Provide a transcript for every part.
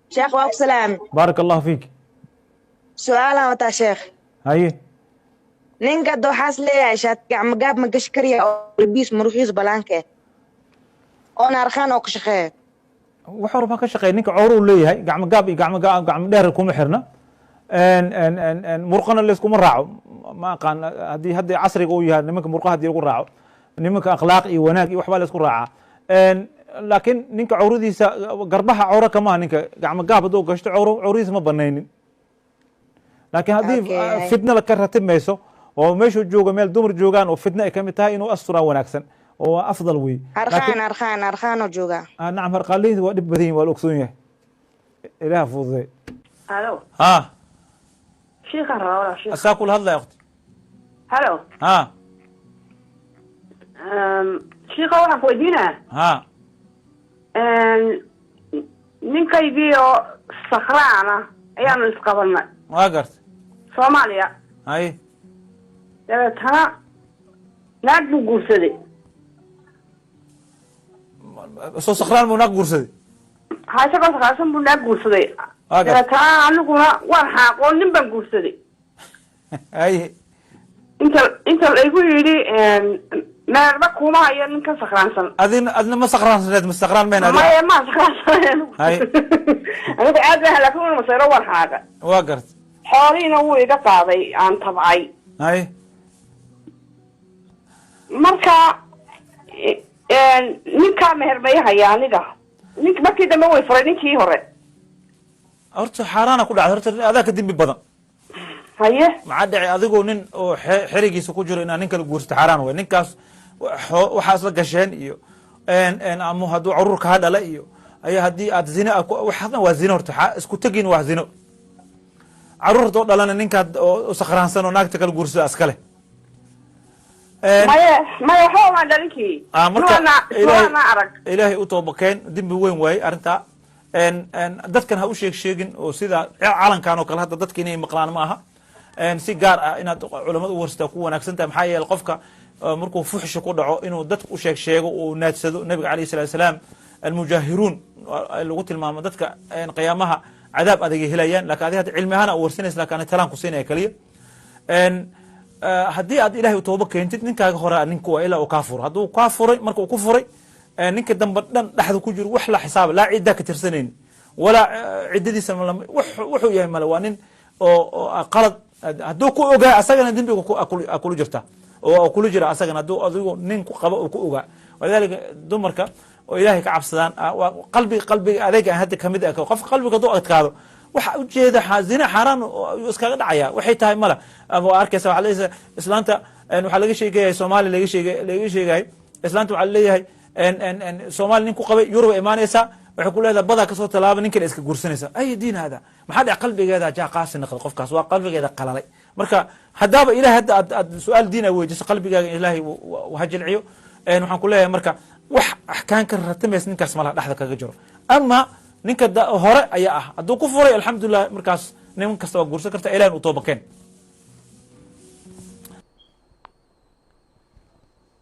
Sheekh, waa ku salaam. Baaraka Allahu fiik. Su-aalaan wataa, sheekh. Haye. Ninka waxaas leeyahay shaati gacmo gaab ma gashi karaya oo labiis muruxiis balaanka oona arkaan oo ka shaqeeya? Wax horba ka shaqeeya. Ninka cowro uu leeyahay, gacmo gaab iyo gacmo gacmo dheer kuma xirna, murqana layskuma raaco. Ma aqaan haddii hadda casriga uu yahay nimanka murqaha haddii lagu raaco nimanka, akhlaaq iyo wanaag iyo waxbaa laysku raacaa. Laakiin ninka cawradiisa garbaha cawro kamaha. Ninka gacmo gaab hadduu gashto, cawro cawradiisa ma banaynin. Laakiin haddii fitna ka ratib mayso oo meeshuu joogo meel dumar joogaan oo fitna ay kamid tahay, inuu asturaa wanaagsan oo waa afdal wey. Harqaan, harqaan, harqaanoo joogaa. Nacam, harqaanleyda waa dhib badan yihin, waa la ogsoon yahay. Ilaah fududay. Halo. Ha. Shiikaan rabaa, walaal, shiikh. Asaa kula hadlaya, ukhti. Halo. Ha. Shiika, waxaan ku weydiinaa Ha. Ninkaygii oo sakraana ayaanu isqabanay. Waa gartay. Soomaaliya. Haye. Dabeetana naag buu guursaday. Soo sakraan buu naag guursaday? Ha, isagoo sakraansan buu naag guursaday. Waa gartay. Dabeetana aniguna waan xaaqoo nin baan guursaday. Haye. Inta laygu yidhi meerba kuma hayo ninkan sakraansan. Adina adna ma sakraansaneed? Ma sakraan mayn adiga? Maya, ma sakraansan. Haye. Anigu aad baan, laakiin una masayro, waan xaaqa. Waa gartay. Xoolihiina wuu iga qaaday aan tabcay. Haye. Marka ninkaa meher may haya aniga? Nink markii dambe way furay ninkii hore. Horta xaaraana ku dhacday. Horta adaa ka dembi badan. Haye. Maxaa dhacay? Adigoo nin oo xerigiisa ku jiro inaa nin kala guursato xaaraan wey. Ninkaas waxaa isla gasheen iyo ama hadduu caruur kaa dhala iyo ayaa haddii aad zina waxaasna waa zino. Horta isku tegin waa zino. Caruur haddoo dhalana, ninkaad oo sakhraansan oo naagta kala guursada askale. Maya, maya, waxba umaan dhalinkii. Marka Ilaahay arag. Ilaahay u toobakeen, dembi weyn waaye arrintaa. Dadkan ha u sheeg sheegin oo sida calankan oo kale hadda dadka inay maqlaan ma aha. Si gaar ah inaad culamada u warsataa ku wanaagsan tahay. Maxaa yeele, qofka markuu fuxsha ku dhaco, inuu dadka u sheeg sheego uu naadsado, nabiga alayh salatu salaam almujaahiruun lagu tilmaamo, dadka qiyaamaha cadaab adagay helayaan. Lakin adi hadda cilmi ahaan a warsanaysa, lakin ani talaan ku siinaya kaliya. Haddii aad Ilahay tooba keentid, ninkaaga hore ninku waa ilaa uu kaa furo. Hadduu kaa furay, marka uu ku furay, ninka dambe dhan dhexda ku jiro wax la xisaaba, laa ciddaa ka tirsanayn walaa ciddadiisa wuxuu yahay male. Waa nin oo qalad hadduu ku ogaa, asagana dembiga kula jirta oo kula jira asagana, hadduu adigu nin ku qabo uu ku ogaa. Walidalika dumarka oo Ilaahay ka cabsadaan, qalbi qalbiga adeeg aan hadda kamid ah. Qof qalbiga hadduu adkaado, waxa ujeeda zina xaaraan ayuu iskaga dhacaya. Waxay tahay male. Waa arkaysa, waxaa leeyahay islaanta, waxaa laga sheegaya Soomaaliya, laga sheegay islaanta, waxaa leeyahay Soomaali nin ku qabay, Yurub ay imaanaysaa, waxay ku leedahay badaa kasoo tallaaba, nin kale iska guursanaysa. Ay diin hada? Maxaa dhec? Qalbigeeda jaa qaasi noqday, qofkaas waa qalbigeeda qalalay. Marka haddaaba Ilahay hadda aad su-aal diin a weydiiso, qalbigaaga Ilaahay ha jilciyo. Waxaan ku leeyahay, marka wax axkaan ka ratimaysa ninkaas malaha, dhexda kaga jiro. Ama ninka hore ayaa ah hadduu ku furay, alxamdulilah, markaas nin kasta waa guursan karta. Ilahin u toobakeen.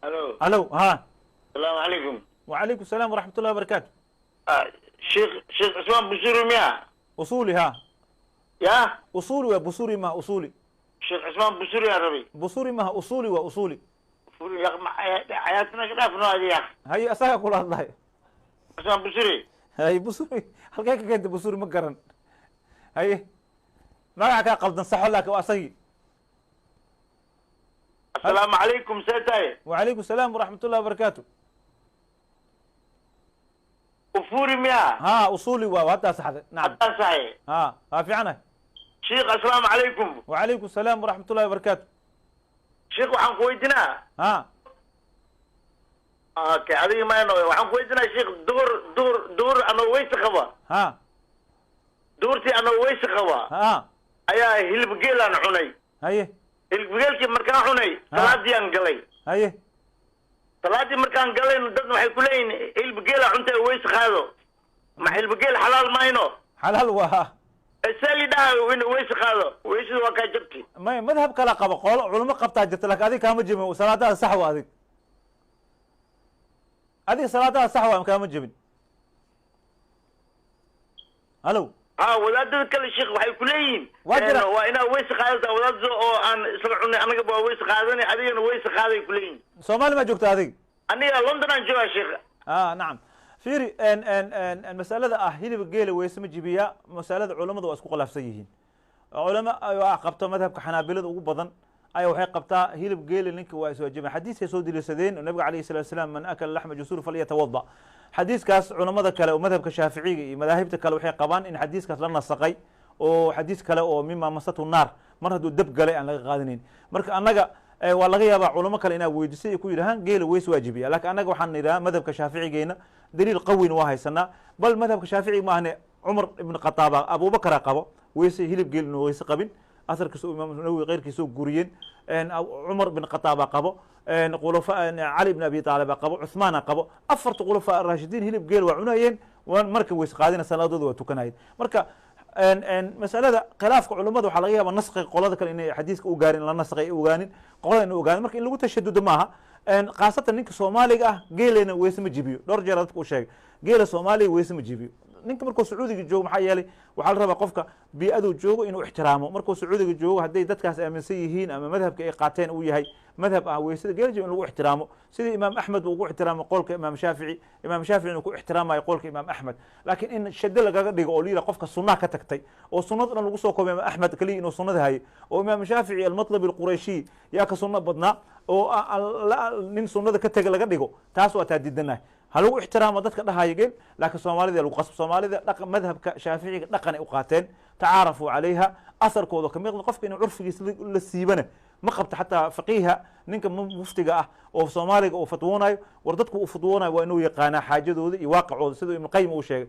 Alo. Alo, ha. Asalaamu calaykum. Wacalaykum salaam waraxmat ullahi wabarakaatu. Sheekh Cusmaan Busuri miya? Usuli, ha. Ya. Usuli waa, busuri maha, usuli. Sheekh Cusmaan Busuri aan rabay. Busuri maha, usuli waa usuli. Xayaatuna ka dhaafno adi ya. Haye, asaga kula hadlahay. Cusmaan Busuri. Haye, busuri halkee ka keenta? Busuri ma garan. Haye, magaca kaa qaldan, saxo, laakin waa asagii. Asalaamu calaykum, see tahay? Wacalaykum salaam waraxmat ullahi wabarakaatu. Ufuri miya? Ha, usuli waa, haddaa saxday, nacam. Haddaan saxay. Ha, waa fiicanahay. Sheekh, asalaamu calaykum. Wacalaykum salaam waraxmat ullahi wabarakaatu. Sheekh, waxaan ku weydiinaa. Ha. Okay, adiga mayno, waxaan ku weydiinaa sheekh, duhur anoo weyse qaba. Ha. Duhurtii anoo weyse qaba ha ayaa hilib geelaan cunay. Haye. Hilib geelkii markaan cunay, salaadii aan galay. Haye. Salaadii markaan galayno, dad waxay ku leeyihin hilib geela cuntay, weyse qaado. Ma hilib geel xalaal mayno? Xalaal waa. Sali dhaha in weyse qaado, weysada waa kaa jabti. May, madhab kala qaba, qolo culimo qabtaa jirta, lakin adiga kaama jebin. Salaadaada sax waa. Adiga salaadaada sax waa, kaama jebin. Halo. Ha, wadaadada kale, sheekh, waxay ku leeyihiin Waa jira. Waa inaa weyse qaadataa. Wadaadada oo aan isla cunay anagaba waa weyse qaadanay, adigana weyse qaaday ku leeyihiin. Soomaali maa joogta adig? Aniga London aan joogaa, sheekh. Ah, nacam. Fiiri, en en en en masalada ah hilibka geela weyse ma jibiya, masalada culamadu waa isku khilaafsan yihiin. Culamo ayaa qabto madhabka Xanaabilada ugu badan ayaa waxay qabtaa hilib geela ninka waa iswaajibay. Xadiiskay soo deliishadeen oo nabiga calayhi salatu wasalaam: "Man akala laxma jusuur falyatawada." Xadiiskaas culamada kale oo madhabka Shaaficiga iyo madaahibta kale waxay qabaan in xadiiskaas la nasaqay oo xadiis kale oo "mima masatu naar", mar hadduu dab galay aan laga qaadanayn. Marka annaga waa laga yaabaa culamo kale inaa weydiisay ay ku yidhahaan geela weys waajibiya, laakiin annaga waxaan nidhaha madhabka Shaaficigeena daliil qawina waa haysanaa. Bal madhabka Shaaficiga ma ahne, Cumar ibn Khataaba, Abubakara qabo weyse hilib geel inuu weyse qabin, asarkiisa Imaam Nawowi keyrkiisa soo guriyeen. Cumar ibn Khataaba qabo, khulafa Cali ibn Abi Taalib qabo, Cuthmaana qabo, afarta khulafa raashidiin hilib geel waa cunayeen, waan marka weyse qaadina, salaadooda waa tukanayeen. Marka masalada khilaafka culamada waxaa laga yaabaa naskiga qolada kale inay xadiiska u gaarin, la nasqay ay ogaanin, qolada inay ogaanin. Marka in lagu tashadudo maaha, khaasatan ninka Soomaaliga ah geelena weyse ma jibiyo. Dhowr jeer dadka u sheegay, geela Soomaaliga weyse ma jibiyo ninka markuu Sacuudiga joogo. Maxaa yeelay, waxaa la rabaa qofka bii'aduu joogo inuu ixtiraamo. Markuu Sacuudiga joogo, hadday dadkaas aaminsan yihiin ama madhabka ay qaateen uu yahay madhab ah weysada geela jibi, in lagu ixtiraamo sidii Imaam Axmed uu ugu ixtiraamo qolka Imaam Shaafici, Imaam Shaafici inuu ku ixtiraamayo qolka Imaam Axmed. Laakiin in shado lagaga dhigo oo la yidhaha qofka sunnaha ka tagtay oo sunnada dhan lagu soo koobay Imaam Axmed keliya inuu sunnada hayay, oo Imaam Shaafici Almatlabi Alqurayshiy yaa ka sunno badnaa oo nin sunnada ka tega laga dhigo, taas waa taa diidanahay. Ha lagu ixtiraamo dadka dhahaya geel, laakiin Soomaalida lagu qasbo. Soomaalida dhaqa madhabka Shaaficiga dhaqan ay u qaateen, tacaarafuu calayha, asarkooda kamid. Qofka inuu curfigiisa la siibana ma qabto. Xataa faqiiha, ninka muftiga ah oo Soomaaliga uu fatwoonayo, war dadku uu fatwoonayo waa inuu yaqaanaa xaajadooda iyo waaqicooda, siduu Ibnu Qayim uu sheegay.